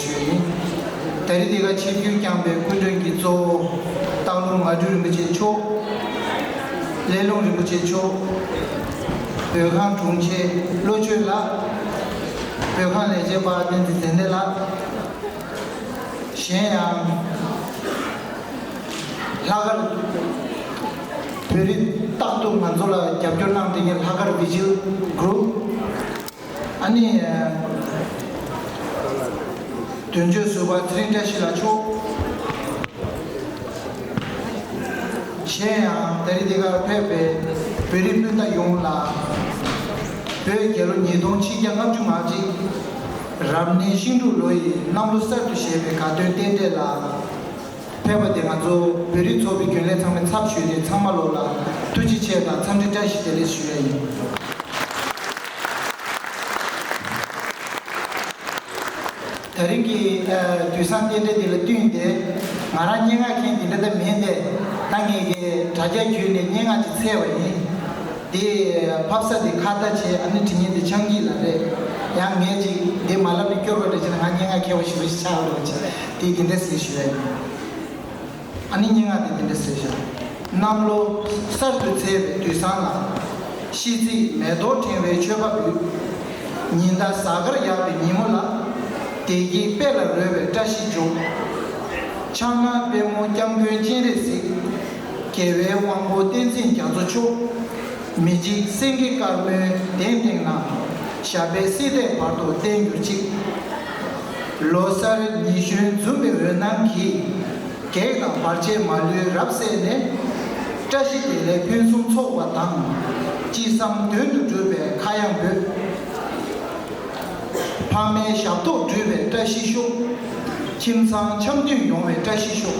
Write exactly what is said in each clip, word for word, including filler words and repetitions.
ཞུས་ཡིན། ད་རེས་འདི་ག་ཆིབས་བསྒྱུར་བསྐྱངས་པའི་སྐུ་མགྲོན་གྱི་གཙོ་བོ་སྟག་ལུང་མ་སྤྲུལ་རིན་པོ་ཆེ་མཆོག་ཀླས་ལུང་རིན་པོ་ཆེ་མཆོག་བོད་ཁང་དྲུང་ཆེ་བློ་ཆོས་ལགས། བོད་ཁང་ལས་བྱེད་པ་བསྟན་འཛིན་ཚེ་བརྟན་ལགས། གཞན་ཡང་། ལྷག་དཀར། བོད་རིགས་རྟག་ཏུ་ང་ཚོ་ལ་རྒྱབ་སྐྱོར་གནང་བསྡད་མཁན་ལྷག་དཀར་བི་ཇིལ་གུ་རུབ། ཨ་ནི། དོན་གཅོད་ཟུར་པ་ཚེ་རིང་བཀྲ་ཤིས་ལགས་མཆོག་གཞན་ཡང་ད་རེས་འདི་གར་ཕེབས་པའི་བོད་རིགས་སྤུན་ཟླ་ཡོངས་ལ། བོད་རྒྱལ་ལོ་ཉིས་སྟོང་ཆིག་བརྒྱ་ལྔ་བཅུ་ང་གཅིག་རབ་གནས་ཤིང་འབྲུག་ལོ་ཡི་གནམ་ལོ་གསར་དུ་བཞད་པའི་དགའ་སྟོན་རྟེན་འབྲེལ་ལ། ཕེབས་པ་དེ་ང་ཚོ་བོད་རིགས་ཚོགས་པའི་རྒྱུན་ལས་ཚང་མའི་ཚབ་ཞུས་ཏེ་ཚང་མ་ལོ་ལ་ཐུགས་རྗེ་ཆེ་དང་འཚམས་འདྲི་བཀྲ་ཤིས་བདེ་ལེགས་ཞུ་ཡ་ཡིན། ད་རིང་གི་ཨ་དུས་བཟང་རྟེན་འབྲེལ་འདི་ལ་བསྟུན་ཏེ་ང་རང་སྙན་ངག་མཁན་འདི་འདྲ་ད་མིན་ཏེ། ད་ངེད་ཀྱིས་དྲ་རྒྱ་བརྒྱུད་ནས་སྙན་ངག་ཅིག་འཚོལ་བ་ཡིན། དེ་ཕབ་ས་དེ་ཁ་བརྡ་བྱས། ཨ་ནི་འབྲི་མཁན་དེ་ཆང་སྐྱིད་ལགས་རེད། ཡང་ངས་ཅིག་འདི་མ་ལབ་ནས་སྐྱོར་བ་འདྲ་བྱས་ན་ང་སྙན་ངག་མཁས་པ་ཞེ་པོ་ཞིག་ཆགས་འགྲོ་བ་བྱས། དེ་འདི་འདྲ་ཟེར་ཞུ་ཡ་ཡིན། ཨ་ནི་སྙན་ངག་དེ་འདི་འདྲ་ཟེར་བཞག་གནམ་ལོ་གསར་དུ་ཚེས་པའི་དུས་བཟང་ལ། ཤིས་ཚིག་མེ་ཏོག་ཕྲེང་བའི་མཆོད་པ་འབུལ། ཉི་ཟླ་གཟའ་སྐར་ཡག་པའི་ཉིན་མོ་ལ། བདེ་སྐྱིད་དཔལ་ལ་རོལ་བའི་བཀྲ་ཤིས་འབྱུང་། ཕྱག་ན་པདྨོ་སྐྱབས་མགོན་སྤྱན་རས་གཟིགས། རྒྱལ་བའི་དབང་པོ་བསྟན་འཛིན་རྒྱ་མཚོ་མཆོག་མི་འཇིགས་སེང་གེ་དཀར་མོའི་གདན་སྟེང་ན། ཞབས་པད་སྲིད་མཐའི་བར་དུ་བརྟན་གྱུར་ཅིག་ལོ་གསར་ཉི་གཞོན་འཛུམ་པའི་འོད་སྣང་གིས། གེགས་དང་བར་ཆད་མ་ལུས་རབ་བསལ་ནས། བཀྲ་ཤིས་བདེ་ལེགས་ཕུན་སུམ་ཚོགས་པ་དང་། ཅི་བསམ་དོན་དུ་འགྲུབ་པའི་ཁ་གཡང་འབོད། ཕ་མའི་ཞབས་ཏོག་སྒྲུབ་པའི་བཀྲ་ཤིས་ཤོག་ཁྱིམ་ཚང་འཆམ་མཐུན་ཡོང་བའི་བཀྲ་ཤིས་ཤོག་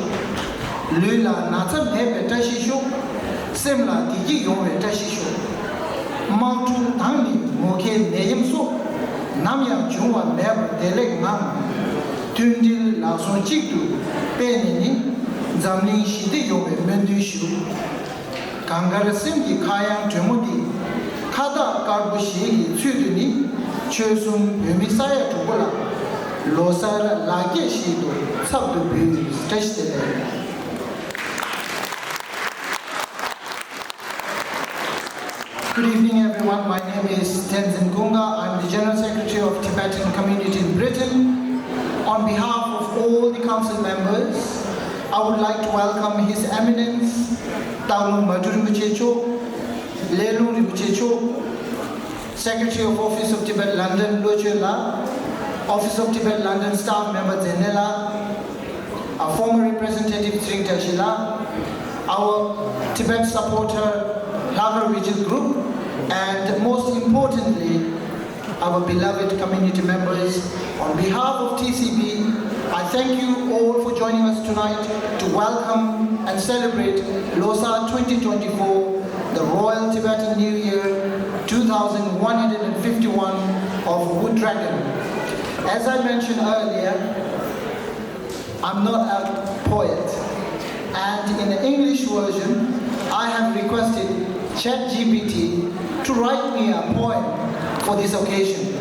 ལུས་ལ་ན་ཚ་མེད་པའི་བཀྲ་ཤིས་ཤོག་སེམས་ལ་བདེ་སྐྱིད་ཡོང་བའི་བཀྲ་ཤིས་ཤོག་དམག་འཁྲུག་དང་ནི་མུ་གེའི་ནད་ཡམས་སོགས། ནམ་ཡང་འབྱུང་བ་མེད་པར་བདེ་ལེགས་ངང་། མཐུན་སྒྲིལ་ལག་ཟུང་གཅིག་ཏུ་སྤེལ་ནས་ནི། འཛམ་གླིང་ཞི་བདེ་ཡོང་བའི་སྨོན་འདུན་ཞུ། གངས་དཀར་སེམས་ཀྱི་ཁ་གཡང་དྲོན་མོ་འདི། ཁ་བཏགས་དཀར་པོ་ཞིག་གི་ཚུལ་དུ་ནི། ཆོལ་གསུམ་བོད་མི་ས་ཡ་དྲུག་པོ་ལ། ལོ་གསར་ལག་སྐྱེས་ཤིག་ཏུ་ཚབ་ཏུ་འབུལ། བཀྲ་ཤིས་བདེ་ལེགས། Good evening, everyone. My name is Tenzin Kunga. I'm the General Secretary of Tibetan Community in Britain. On behalf of all the council members, I would like to welcome His Eminence Taglo Madhu Rinpoche Cho, Lelung Rinpoche Cho, Secretary of Office of Tibet London, Locho La, Office of Tibet London staff member Zenela, our former representative Tring Tashila, our Tibet supporter Lagar Regional Group, and most importantly, our beloved community members. On behalf of T C B, I thank you all for joining us tonight to welcome and celebrate Losar twenty twenty-four, the Royal Tibetan New Year two thousand one hundred fifty-one of Wood Dragon. As I mentioned earlier, I'm not a poet, and in the English version, I have requested ChatGPT to write me a poem for this occasion.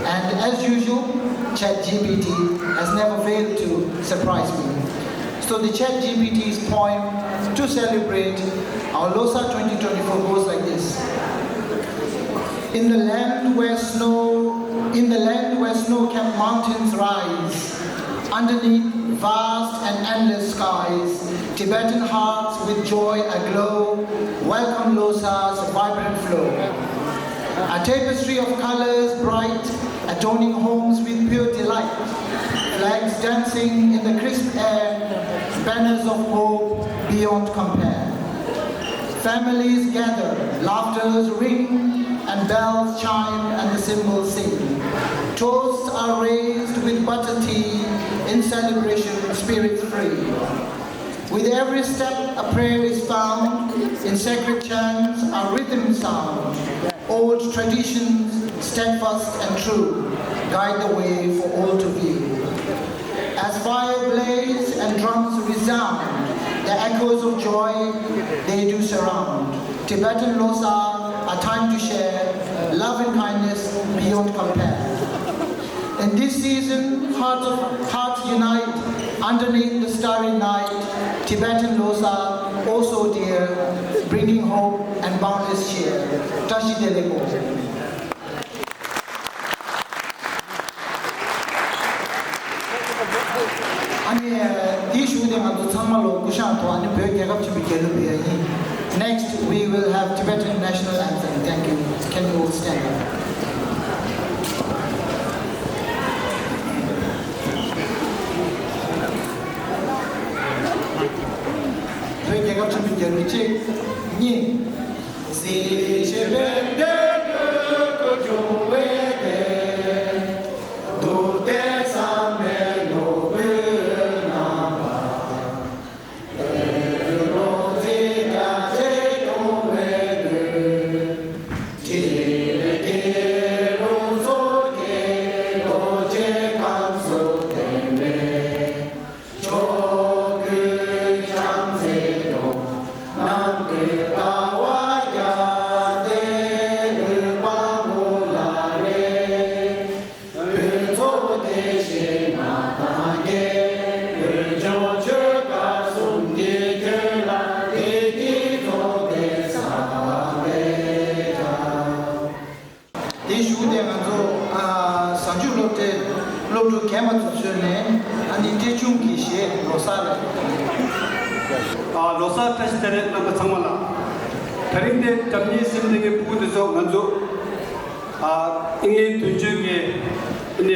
And as usual, ChatGPT has never failed to surprise me. So the ChatGPT's poem to celebrate our Losar twenty twenty-four goes like this. In the land where snow, in the land where snow-capped mountains rise, underneath vast and endless skies, Tibetan hearts with joy aglow welcome Losar's vibrant flow. A tapestry of colors bright, adorning homes with pure delight. Flags dancing in the crisp air, banners of hope beyond compare. Families gather, laughters ring, and bells chime and the cymbals sing. Toasts are raised with butter tea in celebration, spirits free. With every step a prayer is found, in sacred chants a rhythm sound. Old traditions, steadfast and true, guide the way for all to view. As fire blaze and drums resound, the echoes of joy they do surround. Tibetan Losar, a time to share love and kindness beyond compare. In this season, hearts, hearts unite underneath the starry night. Tibetan Losar, oh so dear, bringing hope and boundless cheer. བཀྲ་ཤིས་བདེ་ལེགས། ཨ་ནི་དེའི་གཞུག་ནས་ང་ཚོ་ཚང་མ་ལོ་སྐུ་ཞབས་ཐོག་ཨ་ནི་བོད་རྒྱལ་ཁབ་ཆེན་པོའི་རྒྱལ་གླུ་འབུལ་ཡ་ཡིན། Next, we will have Tibetan national anthem. Thank you. Can you all stand up? བོད་རྒྱལ་ཁབ་ཆེན་པོའི་རྒྱལ་གླུ་གཅིག་གཉིས། དེའི་གཞུག་ནས་ང་ཚོ་ཨ་གཟའ་མཇུག་སློབ་གྲྭའི་སློབ་ཕྲུག་རྒན་མ་ཚོ་ཚུད་ནས་ཨ་ནི་ཏྲེ་ཆུང་གི་གཞས་ལོ་གསར་རེད། ཨ་ལོ་གསར་བཀྲ་ཤིས་བདེ་ལེགས། རྣམ་པ་ཚང་མ་ལ། དེ་རིང་འདིར་སྒྲ་སྙན་གསན་མཁན་ཕྲུ་གུ་དེ་ཚོ་ང་ཚོ་ཨ་དབྱིན་ལན་དོན་གཅོད་ཀྱི་ཨ་ནི་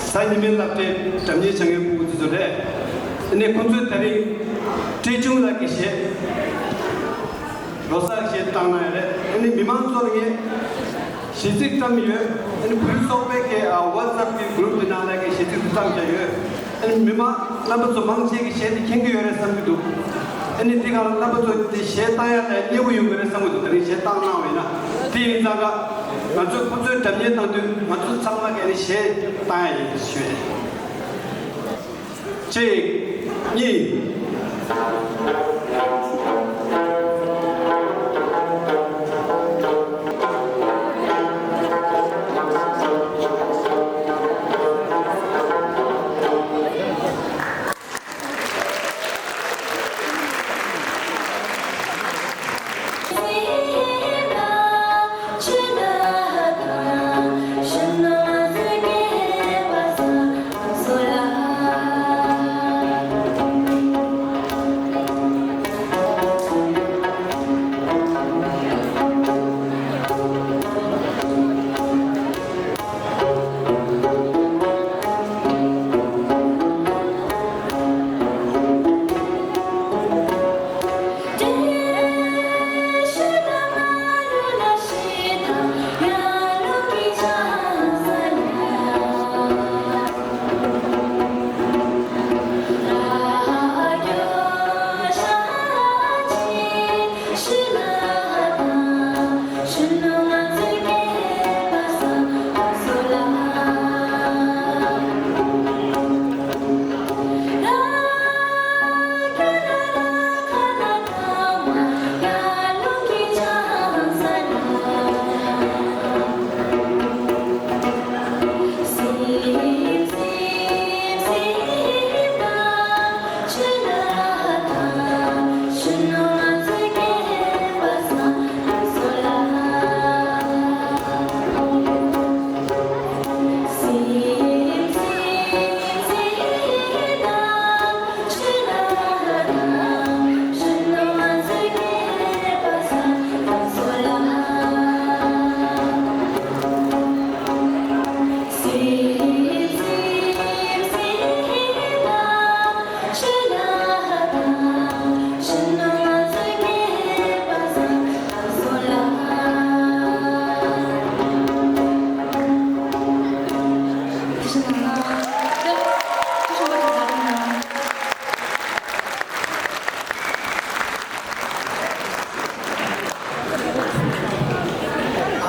གཟའ་ཉི་མའི་སློབ་གྲྭའི་སྒྲ་སྙན་སྦྱང་མཁན་ཕྲུ་གུ་དེ་ཚོ་རེད། ཨ་ནི་ཁོང་ཚོས་དེ་རིང་ཏྲེ་ཆུང་ལགས་ཀྱི་གཞས། ལོ་གསར་གཞས་བཏང་གནང་ཡོད་རེད། ཨ་ནི་མི་མང་ཚོ་ལ་ངས་གཞས་ཚིག་བཀྲམ་ཡོད། ཨ་ནི་བོད་ཚོགས་པའི་གི་ཨ་WhatsApp་གི་group་གི་ནང་ལ་གི་གཞས་ཚིག་བཀྲམ་བཞག་ཡོད། ཨ་ནི་མི་མང་རྣམ་པ་ཚོ་མང་ཆེ་གི་གཞས་དེ་མཁྱེན་གྱི་ཡོད་རེད་བསམ་གྱི་འདུག་ཨ་ནི་དེ་ག་ལ་རྣམ་པ་ཚོ་དེ་གཞས་བཏང་ཡ་ལ་སྙན་པོ་ཡོང་གི་རེད་བསམ་གྱི་འདུག་དེ་རིང་གཞས་བཏང་གནང་བ་ཡིན་ན། དེ་ཡིན་ཙང་ཀ་ང་ཚོ་ཁོ་ཚོའི་སྒྲ་སྙན་བཏང་དུས་ང་ཚོ་ཚང་མ་གི་ཨ་ནི་གཞས་བཏང་ཡ་ཡིན་ཞུས་རེད། གཅིག་གཉིས།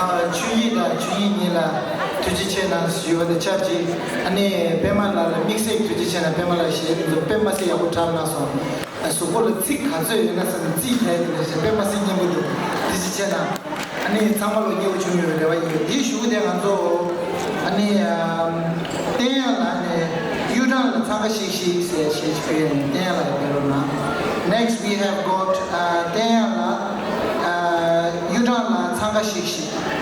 ཨ། ཆོས་ཉིད་དང་ཆོས་ཉིད་གཉིས་ལ་ཐུགས་རྗེ་ཆེ་གནང་ཞུ་བ་དང་ཆབས་ཅིག་ཨ་ནི་པད་མ་ལགས་ལ་དམིགས་བསལ་ཐུགས་རྗེ་ཆེ་གནང་། པད་མ་ལགས་གཞས་འདི་ཚོ་དཔེ་མ་སྲིད་ཡག་པོ་འཁྲབ་གནང་སོང་། གཟུགས་པོ་ལ་ཚིག་ག་ཚོད་ཡོད་ན་བསམ་ནས་རྩིས་བལྟས་ཏེ་ལས་བྱེད་དཔེ་མ་སྲིད་སྙན་པོ་འདུག་ཐུགས་རྗེ་ཆེ་གནང་། ཨ་ནི་ཚང་མ་ལོ་སྐྱིད་པོ་བྱུང་ཡོད་པའི་རེ་བ་ཡོད། དེའི་གཞུག་ནས་ང་ཚོ་ཨ་ནི། བསྟན་ཡག་ལགས་ནས་གཡུ་སྦྲང་ལ་འཚང་ཁ་ཤིག་ཤིག་ཟེར་གཞས་ཅིག་ཕུལ་ཡ་ཡིན། བསྟན་ཡག་ལགས་ཕེབས་རོགས་གནང་། Next we have got, uh, བསྟན་ཡག་ལགས། Uh, གཡུ་སྦྲང་ལ་འཚང་ཁ་ཤིག་ཤིག།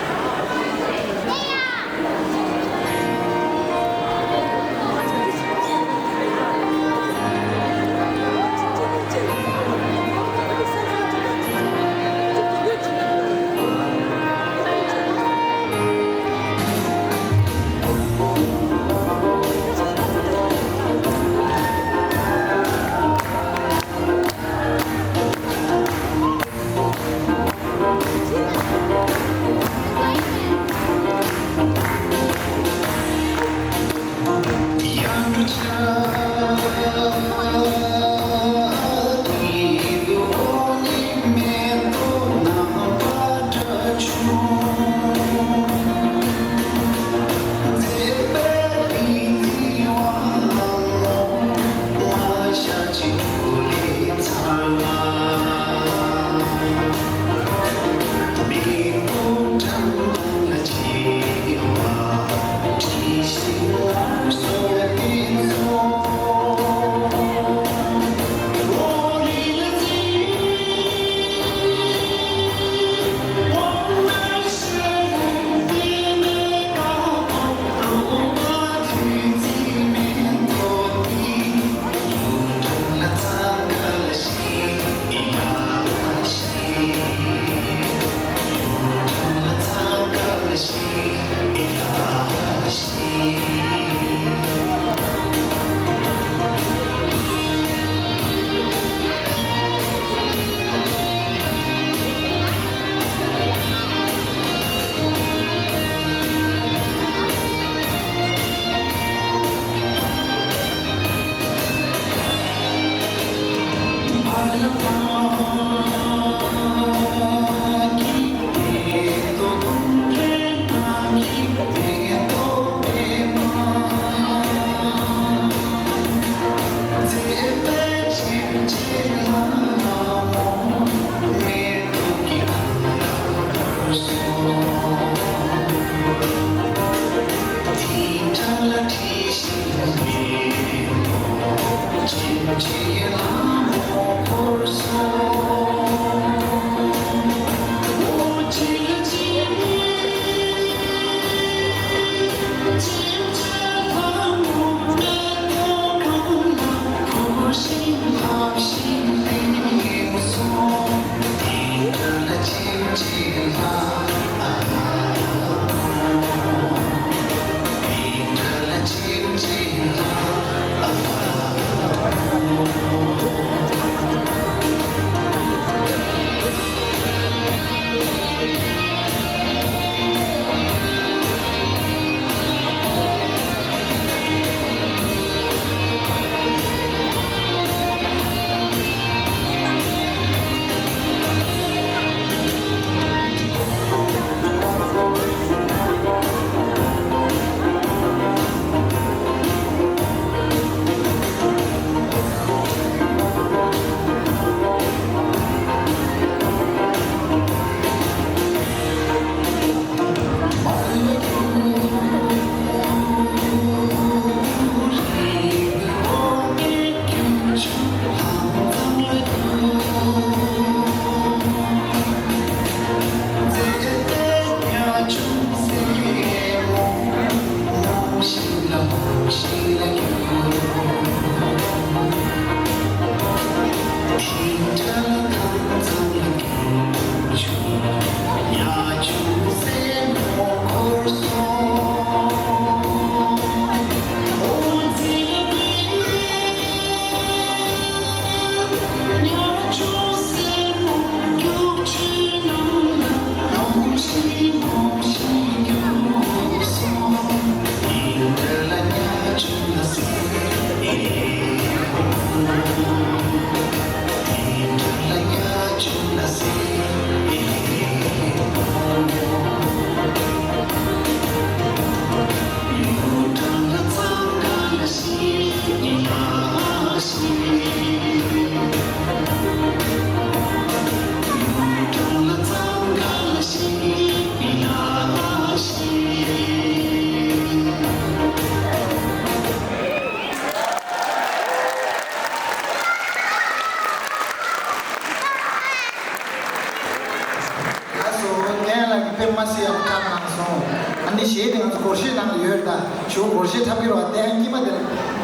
ཞུ་སྒོར་གཞས་འཁྲབ་ཀྱི་རེད་བ། དེ་ཡང་སྐྱེས་མ་དེ་ལ་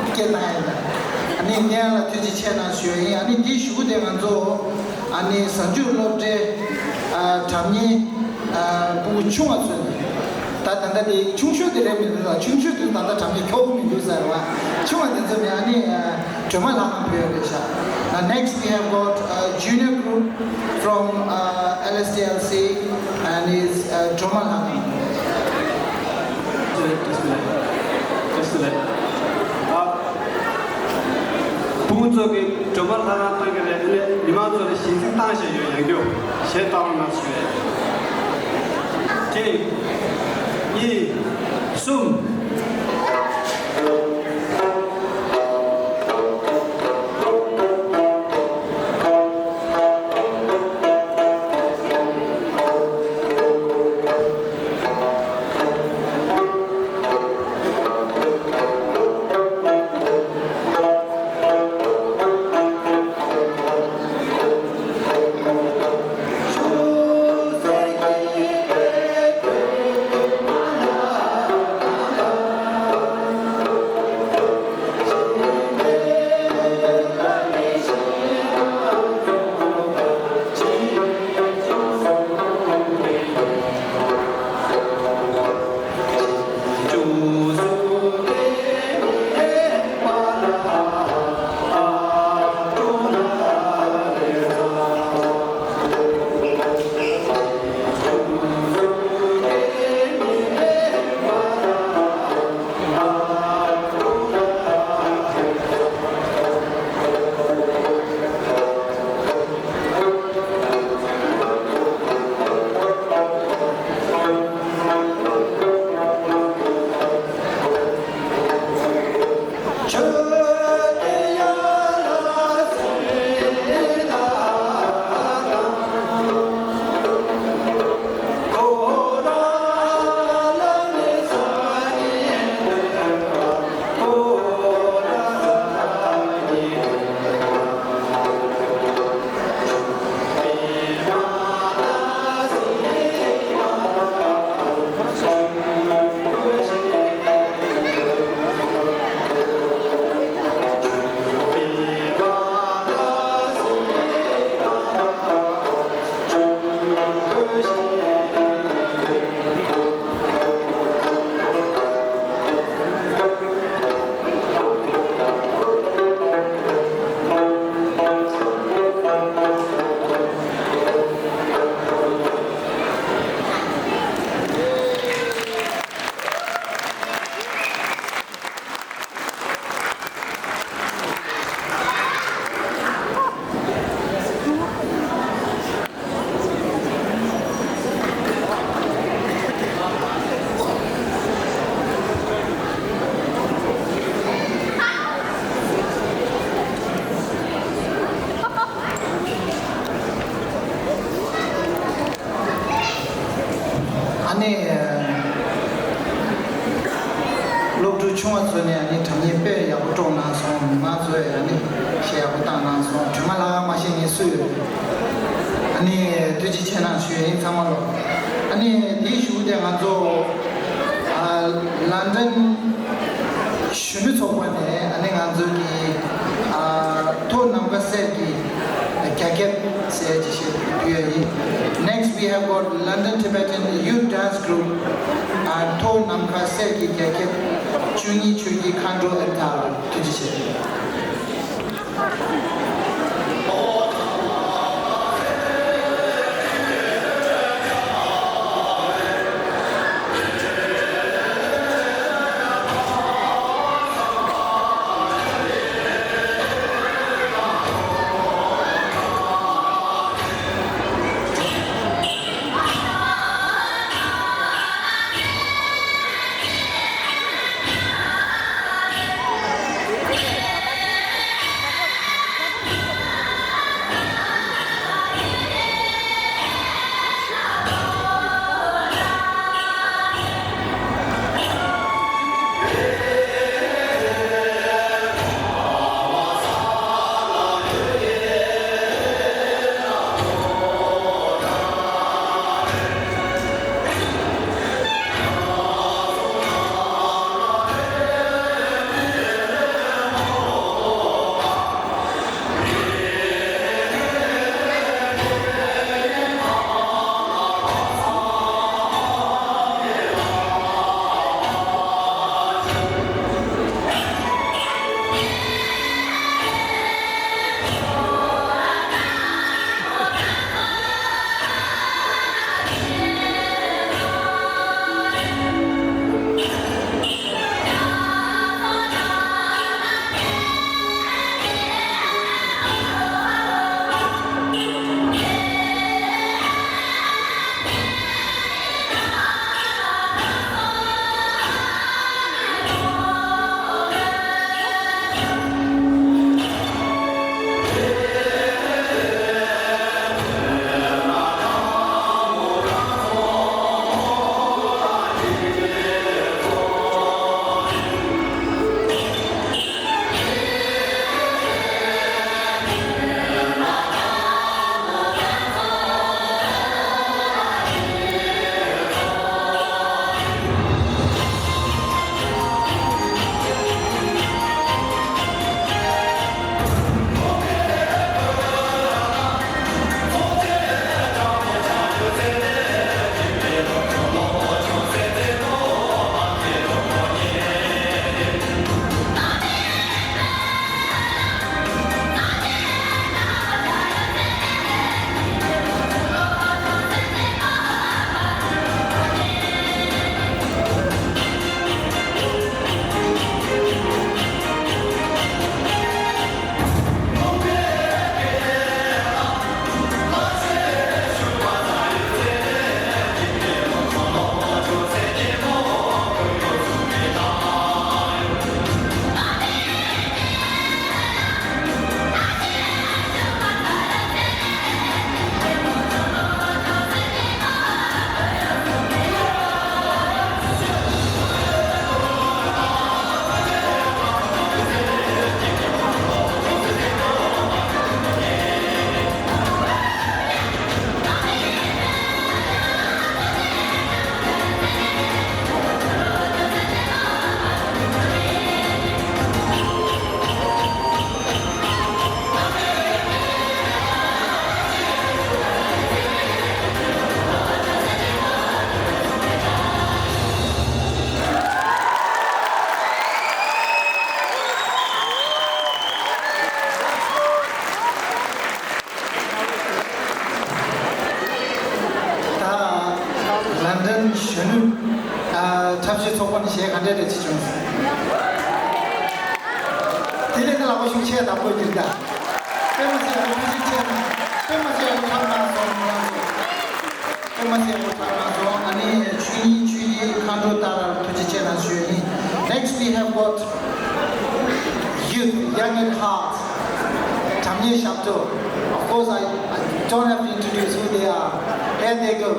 སྐད་བཏང་ཡ་ཡིན། ཨ་ནི་གཉན་ལ་ཐུགས་རྗེ་ཆེ་གནང་ཞུ་ཡ་ཡིན། ཨ་ནི་དེའི་གཞུག་གུ་དེ་ང་ཚོ་ཨ་ནི་གཟའ་མཇུག་སློབ་གྲྭའི་ཨ་གྲྭ་བརྙན་ཨ་ཕྲུ་གུ་ཆུང་བ་ཚོ་ནས། ད་ད་ལྟ་དེ་ཆུང་ཤོས་དེ་རེད་མི་འདུག་ལ། ཆུང་ཤོས་དེ་ད་ལྟ་གྲྭ་བརྙན་འཁྱོག་གི་མི་འདུག་ཟེར་བ། ཆུང་བ་དེ་ཚོ་ནས་ཨ་ནི་ཨ་སྒྲོལ་མ་ལྷ་ཁང་ཕེབས་རེད་ཤག Now next we have got a junior group from uh, L S T L C and is uh, Droma Lhangam. Just a minute. Just a minute. ཨ། ཕྲུ་གུ་ཚོ་གིས་སྒྲོལ་མ་ལྷ་ཁང་བཏང་གི་རེད། དེ་ནས་མི་མང་ཚོ་ལ་གཞས་ཚིག་བཏང་བཞིན་ཡོད། ཡང་བསྐྱར་གཞས་བཏང་རོགས་གནང་ཞུ་ཡ། གཅིག་གཉིས། གསུམ། ཨ་ནི། སློབ་ཕྲུག་ཆུང་བ་ཚོ་ནས་ཨ་ནི་དྲ་བརྙན་དཔེ་ཡག་པོ་སྤྲོ་གནང་སོང་། མི་མང་ཚོས་ཨ་ནི་གཞས་ཡག་པོ་བཏང་གནང་སོང་། སྒྲོལ་མ་ལགས་མ་ཤེས་མཁན་སུ་ཡོད། ཨ་ནི་ཐུགས་རྗེ་ཆེ་གནང་ཞུ་ཡ་ཡིན་ཚང་མ་ལོ། ཨ་ནི་དེའི་གཞུག་དེ་ང་ཚོ་ཨ་ལན་ཌན་གཞོན་ནུ་ཚོགས་པ་ནས་ཨ་ནི་ང་ཚོ་གི་ཨ་མཐོ་ནམ་མཁའ་གསེར་གྱི་རྒྱ་ཁྱབ་ཟེར་གྱི་ཞེས་ཕུལ་ཡ་ཡིན། Next we have got London Tibetan Youth Dance Group and མཐོ་ནམ་མཁའ་གསེར་གྱི་རྒྱ་ཁྱབ། བཅུ་གཉིས་ཆོས་ཀྱི་མཁའ་འགྲོ་ཨེ་ཐར། ཐུགས་རྗེ་ཆེ། ཚོགས་པ་ནས་གཞས་ག་འདྲ་འདྲ་ཅིག་བྱུང་སོང་། དེ་ལས་ནི་ལག་པ་ཤུགས་ཆེ་དང་པོ་གྱིས་ད། པད་མ་ཚེ་རིང་ཐུགས་རྗེ་ཆེ་གནང་། པད་མ་ཚེ་རིང་ཁྲང་གནང་སོང་། པད་མ་ཚེ་རིང་ཁྲང་གནང་སོང་། ཨ་ནི་ཆོས་ཉིད་ཆོས་ཉིད་མཁའ་འགྲོ་ལྟར་ཐུགས་རྗེ་ཆེ་གནང་ཞུ་ཡིན། Next we have got youth, young at heart. དྲ་མཉེན་ཞབས་ཏོག Of course, I, I don't have to introduce who they are. Here they go.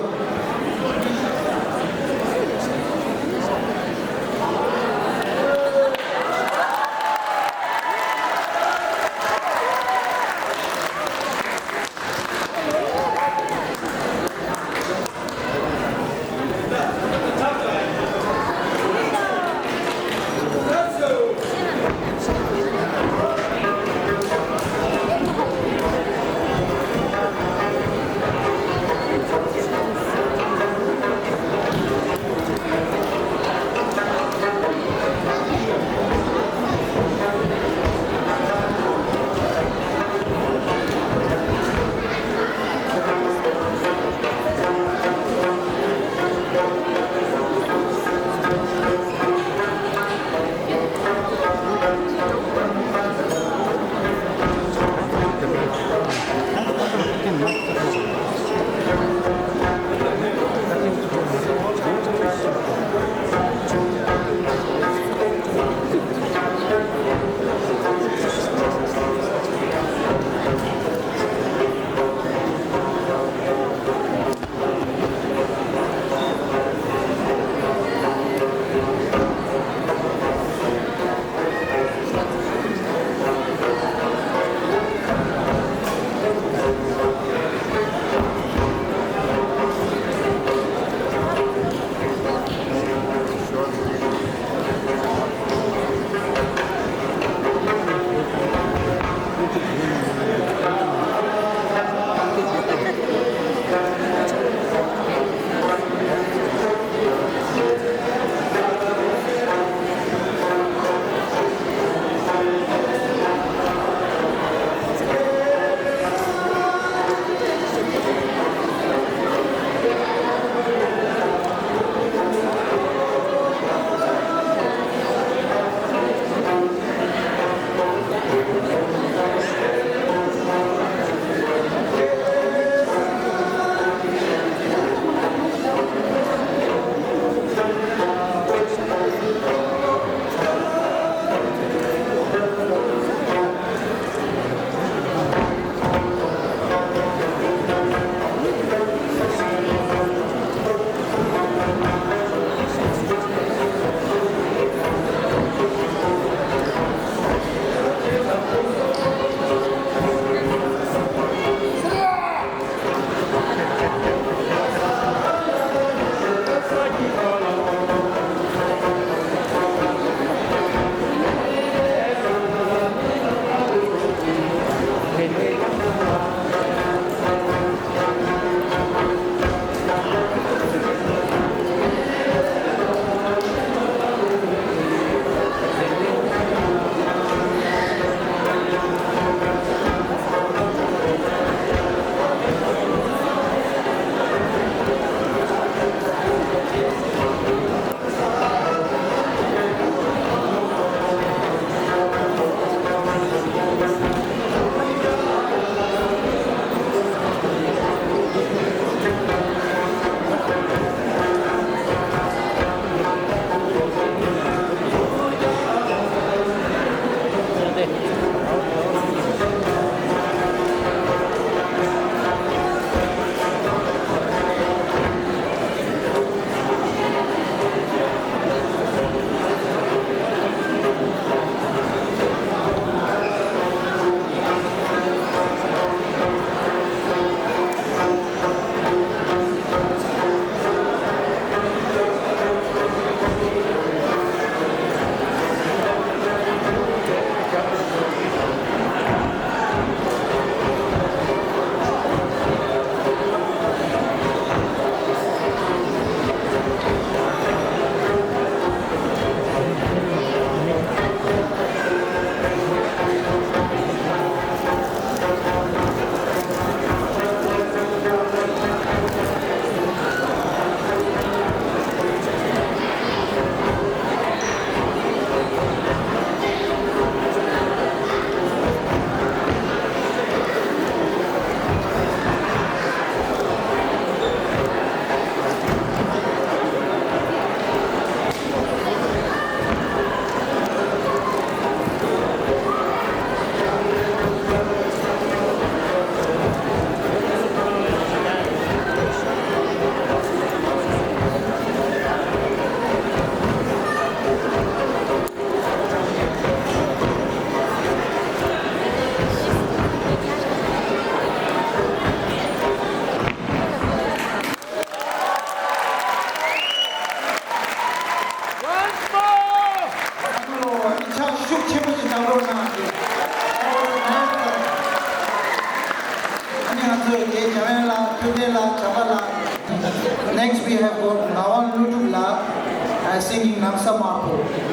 དམར་པོ།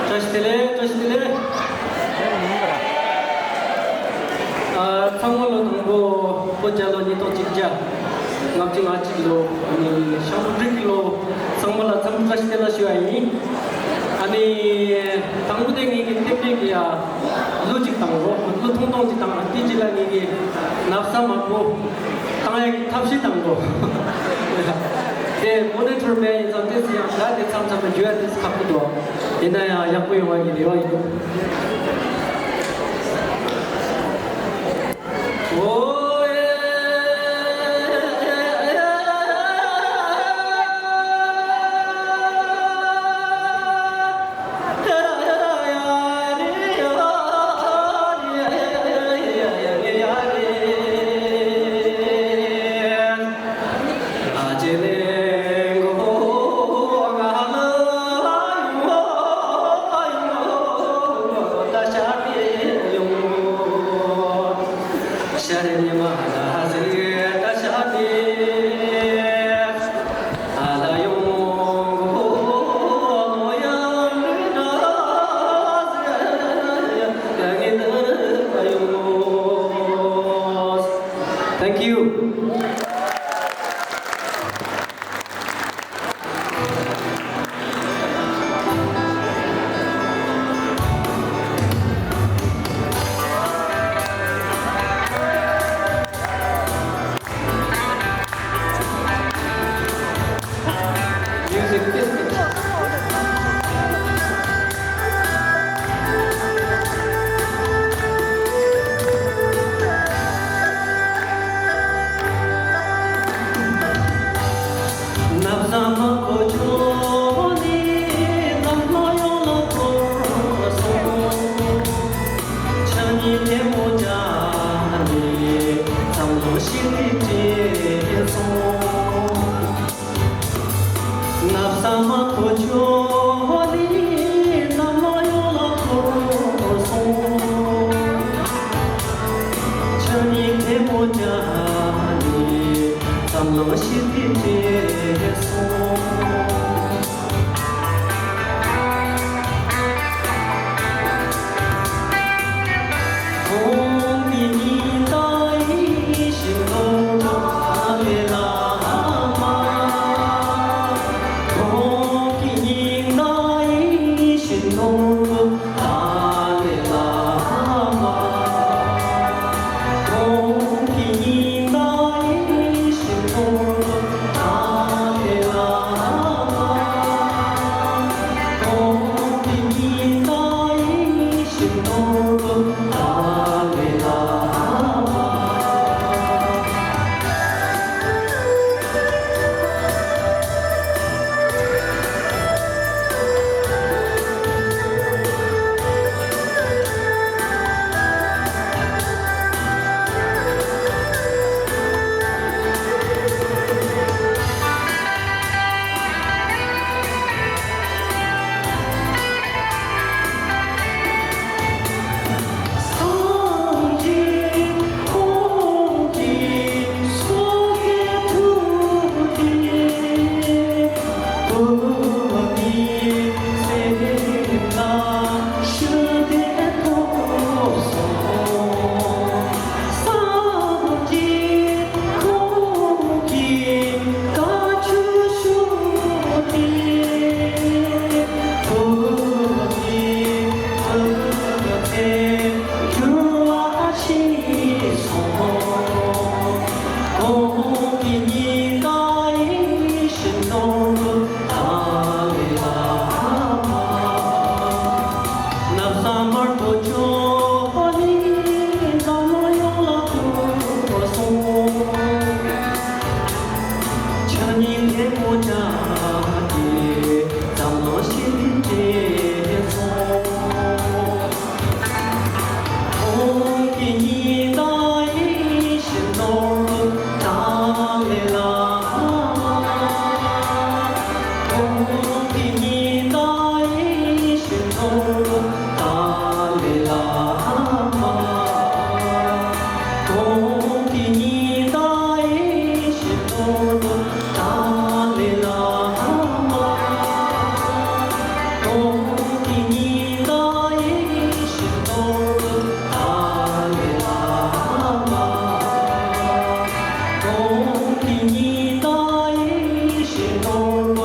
བཀྲ་ཤིས་བདེ་ལེགས། བཀྲ་ཤིས་བདེ་ལེགས། ཨ། ཚང་མ་ལོ་དང་པོ་བོད་རྒྱལ་ལོ་ཉིས་སྟོང་གཅིག་བརྒྱ་ལྔ་བཅུ་ང་གཅིག་ལོ། ཨ་ནི་ཤམ་བུ་རིགས་ལོ། ཚང་མ་ལ་འཚམས་འདྲི་བཀྲ་ཤིས་བདེ་ལེགས་ཞུ་བ་ཡིན། ཨ་ནི་དང་པོ་དེ་ངེད་ཀྱི་ཐེབས་རིགས་ཀྱི་ཡ་གླུ་གཅིག་བཏང་རོགས། གླུ་ཐུང་ཐུང་གཅིག་བཏང་། དེ་རྗེས་ལ་ངེད་ཀྱི་ན་བཟའ་དམར་པོ་བཏང་ཡག་གི་ཐབས་ཤེས་བཏང་གོ། དེ་མོ་ནི་ཊར་མེད་ཡིན་ཙང་དེ་ཚོ་ཡང་ད་དེ་མཚམས་མཚམས་ལ་འཇུ་ཡ་དེ་ཚོ་ཁག་པོ་འདུག། ཡིན་ན་ཡང་ཡག་པོ་ཡོང་བ་ཡི་རེ་བ་ཡིན། Thank you.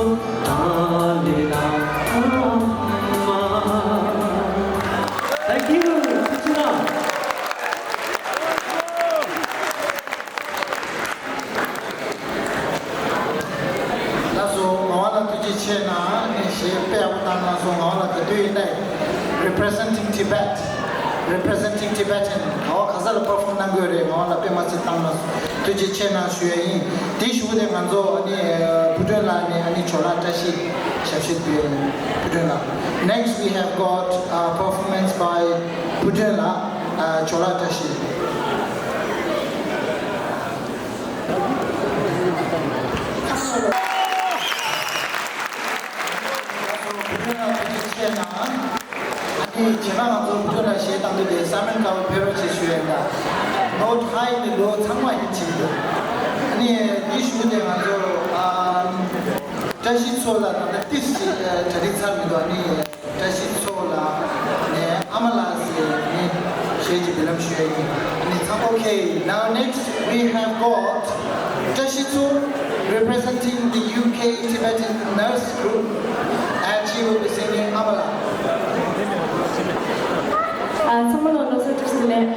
Thank you. ལགས་སོ། ངག་དབང་ལགས་ཐུགས་རྗེ་ཆེ་གནང་། ནས་གཞས་དཔེ་ཡག་པོ་བཏང་གནང་སོང་། ངག་དབང་ལགས་དེ་དུས་ཡིན་ནའི་Representing Tibet, Representing Tibetan, ཨོ་ག་ས་ལ་པར་ཕོམ་གནང་དགོས་རེད། ངག་དབང་ལགས་དཔེ་མ་སྲིད་བཏང་གནང་སོང་། ཐུགས་རྗེ་ཆེ་གནང་ཞུ་ཡ་ཡིན། དེའི་གཞུག་གུ་དེ་ང་ཚོ་ཨ་ནི་བུ་སྒྲོན་ལགས་ནས་ཨ་ནི་ཇོ་ལགས་བཀྲ་ཤིས་ཞབས་ཕྱི་ཕུལ་ཡ་ཡིན། བུ་སྒྲོན་ལགས། Next we have got a performance by བུ་སྒྲོན་ལགས། ཇོ་ལགས་བཀྲ་ཤིས། ལགས་སོ། བུ་སྒྲོན་ལགས་ཐུགས་རྗེ་ཆེ་གནང་། ཨ་ནི་རྗེས་མ་ང་ཚོ་བུ་སྒྲོན་ལགས་གཞས་བཏང་དུས་དེ་ས་མན་ཁ་བ་ཕེབས་རོགས་བྱེད་ཞུ་ཡ་ཡིན་ད། ནོར་ཧའི་ནི་ལོ་ཚང་མ་ཡིན་ཕྱིན་འདུག་ཨ་ནི་དེའི་གཞུག་གུ་དེ་ང་ཚོ་ཨ་བཀྲ་ཤིས་མཚོ་ལགས་ད་ལྟ་ཏིས་ཞིག་གྲ་སྒྲིག་ཚར་མི་འདུག་ཨ་ནི་བཀྲ་ཤིས་མཚོ་ལགས་ནས་ཨ་མ་ལགས་ཟེར་ནི་གཞས་ཀྱི་འབུལ་ལམ་ཞུ་ཡ་ཡིན། ཨ་ནི་ཚང་མ། Okay, now next we have got བཀྲ་ཤིས་མཚོ representing the U K Tibetan Nurse Group, and she will be singing Amala. ཨ། ཚང་མ་ལ་ལོ་གསར་བཀྲ་ཤིས་བདེ་ལེགས།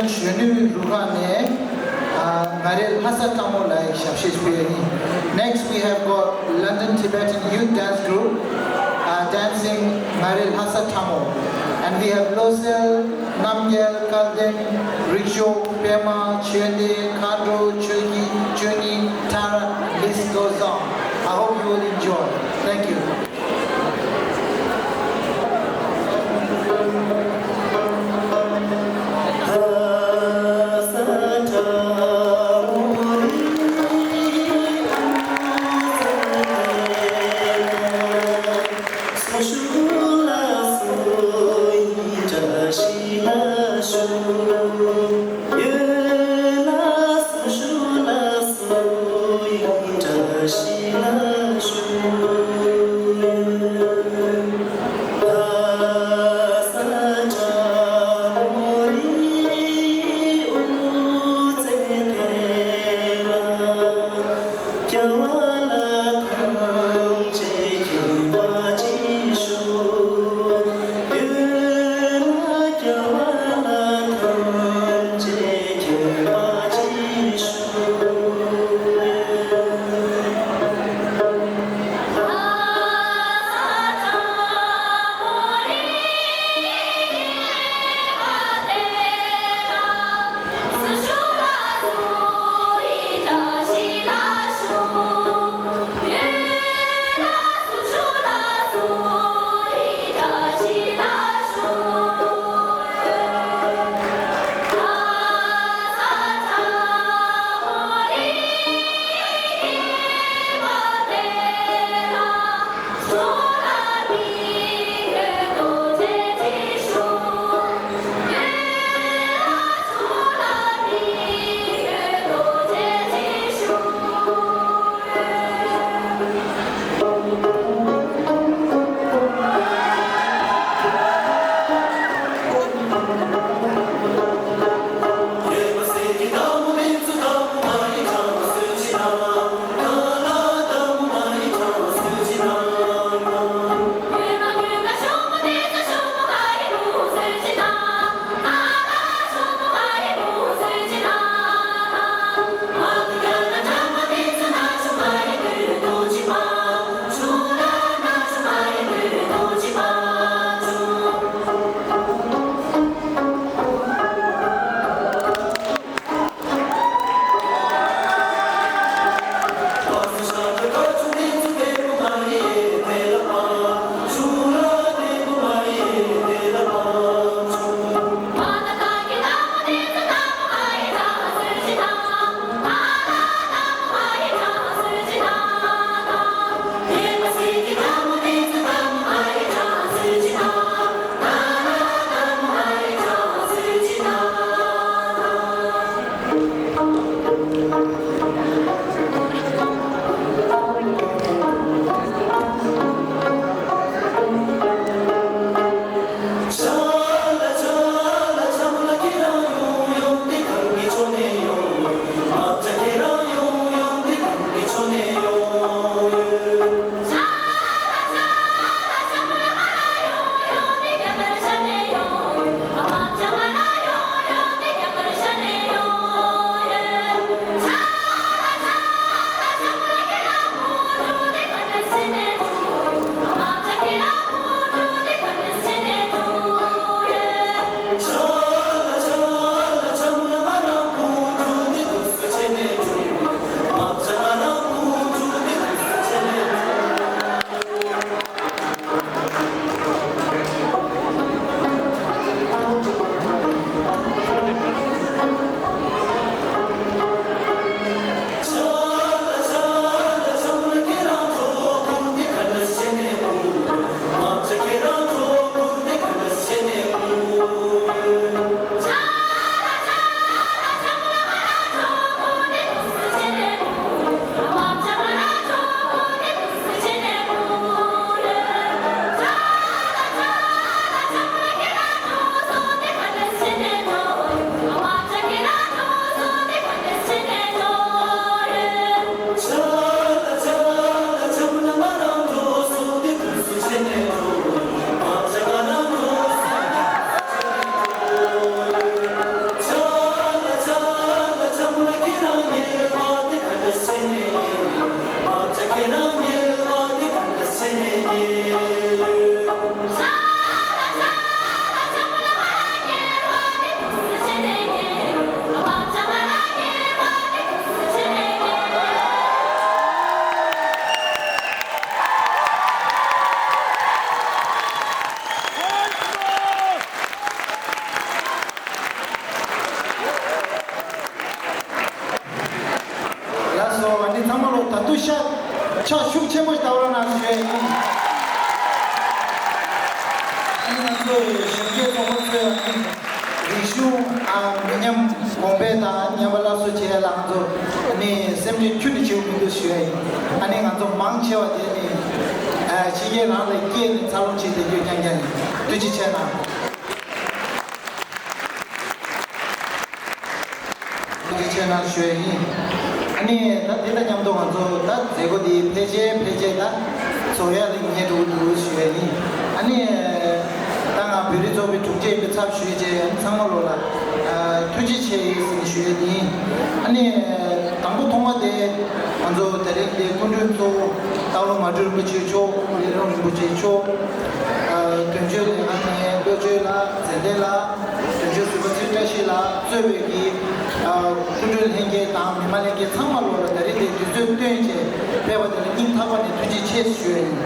གཞོན་ནུའི་རུ་ཁག་ནས་ང་རའི་ལྷ་ས་ཁྲ་མོ་ལ་ཞབས་ཕྱི་སྤེལ་ཡིན། Next we have got London Tibetan Youth Dance Group, uh, dancing ང་རའི་ལྷ་ས་ཁྲ་མོ. And we have Losel, Namgyal, Kalden, Riksho, Pema, Chende, Kadro, Choki, Chuni, Tara, list goes on. I hope you will enjoy. Thank you. ཤ་ཕྱག་ཤུགས་ཆེན་པོ་ཞིག་བཏབ་རོགས་གནང་ཞུ་ཡ་ཡིན། ང་ཚོ་གཞོན་སྐྱེས་ཚོགས་པ་ཚོས་རིག་གཞུང་ཨ་མི་ཉམས་གོང་འཕེལ་དང་ཉམས་པ་སླར་གསོ་བྱེད་ཡ་ལ་ང་ཚོ་ནི་སེམས་ཁྲལ་ཁྱོན་ནས་བྱེད་དགོས་མི་འདུག་ཞུ་ཡ་ཡིན། ཨ་ནི་ང་ཚོ་མང་ཆེ་བ་དེ་ནི་ཨ་ཕྱི་རྒྱལ་རང་ལ་སྐྱེས་ནས་འཚར་ལོངས་བྱེད་བསྡད་རྒྱུ་རྐྱང་རྐྱང་ཡིན། ཐུགས་རྗེ་ཆེ་གནང་། ཐུགས་རྗེ་ཆེ་གནང་ཞུ་ཡ་ཡིན། ཨ་ནི་ད་དེ་དང་མཉམ་དུ་ང་ཚོ་ད་མཛད་སྒོ་འདི་ཕལ་ཆེར་ཕལ་ཆེར་ད་རྫོགས་ཡ་ལ་ཉེ་འགྲོ་གི་འདུག་ཞུ་ཡ་ཡིན། ཨ་ནི་ད་ང་བོད་རིགས་ཚོགས་པའི་དྲུང་ཆེ་ཡིན་པའི་ཚབ་ཞུས་རྗེས་ཚང་མ་ལོ་ལ་ཨ་ཐུགས་རྗེ་ཆེ་ཟེར་ནས་ཞུ་ཡ་ཡིན། ཨ་ནི་དང་པོ་ཐོག་མ་དེ་ང་ཚོ་དེ་རིང་འདི་སྐུ་མགྲོན་གཙོ་བོ་སྟག་ལུང་མ་དྲོས་རིན་པོ་ཆེ་མཆོག་ལས་རུང་རིན་པོ་ཆེ་མཆོག་ཨ་དོན་གཅོད་ལས་ཁང་ནས་བློ་ཆོས་ལགས། ཚེ་བརྟན་ལགས། དོན་གཅོད་ཟུར་པ་ཚེ་བཀྲ་ཤིས་ལགས་གཙོས་པའི་གི་ཨ་སྐུ་མགྲོན་ལྷན་རྒྱས་དང་མི་མང་ལྷན་རྒྱས་ཚང་མ་ལོ་ལ་ད་རེས་དེ་དུས་ཚོད་བཏོན་བྱས་ཕེབས་པ་དེ་ལ་སྙིང་ཐག་པ་ནས་ཐུགས་རྗེ་ཆེ་ཞུ་ཡ་ཡིན།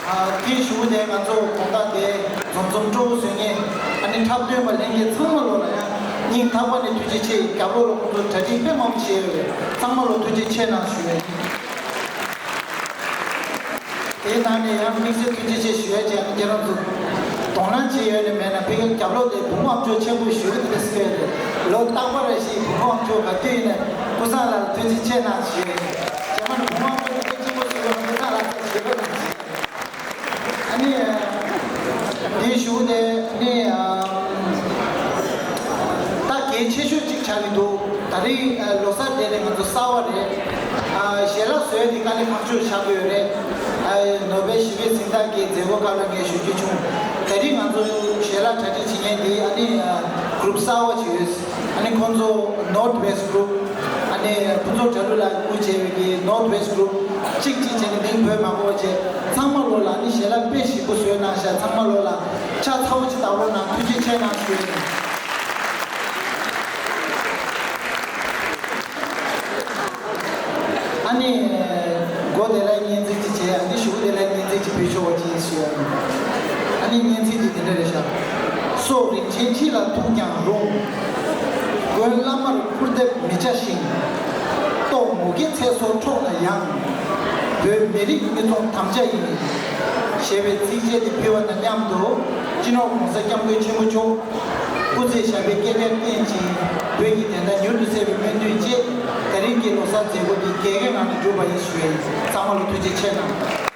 ཨ་དེའི་གཞུག་ནས་ང་ཚོ་དགོང་དག་དེ་འཛོམས་འཛོམས་སྤྲོ་བོ་བཟོ་མཁན་ཨ་ནི་འཁྲབ་སྟོན་པ་ལྷན་རྒྱས་ཚང་མ་ལོ་ལ་ཡང་སྙིང་ཐག་པ་ནས་ཐུགས་རྗེ་ཆེ། རྒྱབ་ལོགས་ལ་ཁོང་ཚོ་གྲ་སྒྲིག་དཔེ་མང་པོ་བྱས་ཡོད་རེད། ཚང་མ་ལོ་ཐུགས་རྗེ་ཆེ་གནང་ཞུ་ཡ་ཡིན། དེའི་ནང་ནས་ཡང་དམིགས་བསལ་ཐུགས་རྗེ་ཆེ་ཞུ་ཡ་ཅིག་ཡང་ཁྱེད་རང་ཚོ་གདོང་ལེན་བྱེད་ཡོད་ནས་མེད་ན་ཕ་གིའི་རྒྱབ་ལོགས་དེ་བུ་མོ་ཨ་མཆོག་ཆེན་པོ་ཞུ་གི་འདུག་ཟེར་གི་ཡོད་རེད། ལོ་རྟག་པར་རེ་ཞིག་བུ་མོ་ཨ་མཆོག་ག་དུས་ཡིན་ནས་ཀུན་བཟང་ལགས་ལ་ཐུགས་རྗེ་ཆེ་གནང་ཞུ་ཡ་ཡིན། རྗེས་མ་ནས་བུ་མོ་ཨ་མཆོག་ཐུགས་རྗེ་ཆེན་པོ་ཞུ་གི་ཀུན་བཟང་ལགས་ཚོ་བྱེད་དགོས་གནང་ཞུ་ཡ་ཡིན། ཨ་ནི། དེའི་གཞུག་ནས་ནི་ད་གལ་ཆེ་ཤོས་གཅིག་ཆགས་ཀྱི་འདུག་ད་རིང་ལོ་གསར་དེ་ནི་ང་ཚོ་གསར་པ་རེད། ཞལ་ལག་བཟོ་ཡ་དེ་དཀའ་ལས་ཁག་ཤོས་ཆགས་ཀྱི་ཡོད་རེད། ནོ་བེལ་ཞི་བའི་གཟེངས་རྟགས་ཀྱི་མཛད་སྒོ་སྐབས་ལ་ངས་ཞུ་རྒྱུ་བྱུང་། ད་རིང་ང་ཚོ་ཞལ་ལག་གྲ་སྒྲིག་བྱེད་མཁན་དེ་ཨ་ནི་གུ་རུབ་གསར་པ་ཅིག་ཡོད། ཨ་ནི་ཁོང་ཚོ་North West Group། ཨ་ནི་ཕུན་ཚོགས་གྲྭ་ལུགས་ལགས་དབུ་བྱས་པའི་གི་North West Group་གཅིག་གཅིག་བྱས་ནས་མིང་བོས་མ་གོ་བྱས། ཚང་མ་ལོ་ལ་ཨ་ནི་ཞལ་ལག་དཔེ་ཞིབ་པོ་བཟོས་གནང་ཤག་ཚང་མ་ལོ་ལ་ཕྱག་ཚ་པོ་ཅིག་བཏབ་རོགས་གནང་། ཐུགས་རྗེ་ཆེ་གནང་ཞུ་ཡིན། ཨ་ནི་མགོ་དེ་ལ་སྙན་ཚིག་ཅིག་བྱས། ཨ་ནི་གཞུག་དེ་ལ་སྙན་ཚིག་ཅིག་བོས་ཆོག་པ་ཅིག་ཞུ་ཡ་ཡིན། ཨ་ནི་སྙན་ཚིག་དེ་དེ་འདྲ་རེད་ཤག་སྲོག་རིན་ཆེན་ཁྱི་ལ་ཐུག་ཀྱང་རུང་། མགོན་བླ་མར་སྐུར་འདེབས་མི་བྱ་ཞིང་། ལྟོགས་མུ་གེ་ཚེ་སྲོག་འཕྲོག་ན་ཡང་། བོད་མི་རིགས་མི་ཚོགས་དམ་བཅའ་ཡིན། ཞེས་པའི་ཚིགས་བཅད་དེ་ཕུལ་བ་དང་མཉམ་དུ། སྤྱི་ནོར་༸གོང་ས་༸སྐྱབས་མགོན་ཆེན་པོ་མཆོག་སྐུ་ཚེ་ཞབས་པད་བསྐལ་བརྒྱར་བརྟན་ཅིང་། བོད་ཀྱི་བདེན་མཐའ་མྱུར་དུ་གསལ་བའི་སྨོན་འདུན་བཅས། ད་རིང་གི་ལོ་གསར་མཛད་སྒོ་འདི་རྒྱལ་ཁའི་ངང་ནས་གྲུབ་པ་ཡིན་ཞུ་ཡ་ཡིན། ཚང་མ་ལ་ཐུགས་རྗེ་ཆེ་གནང་།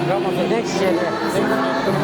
Next year.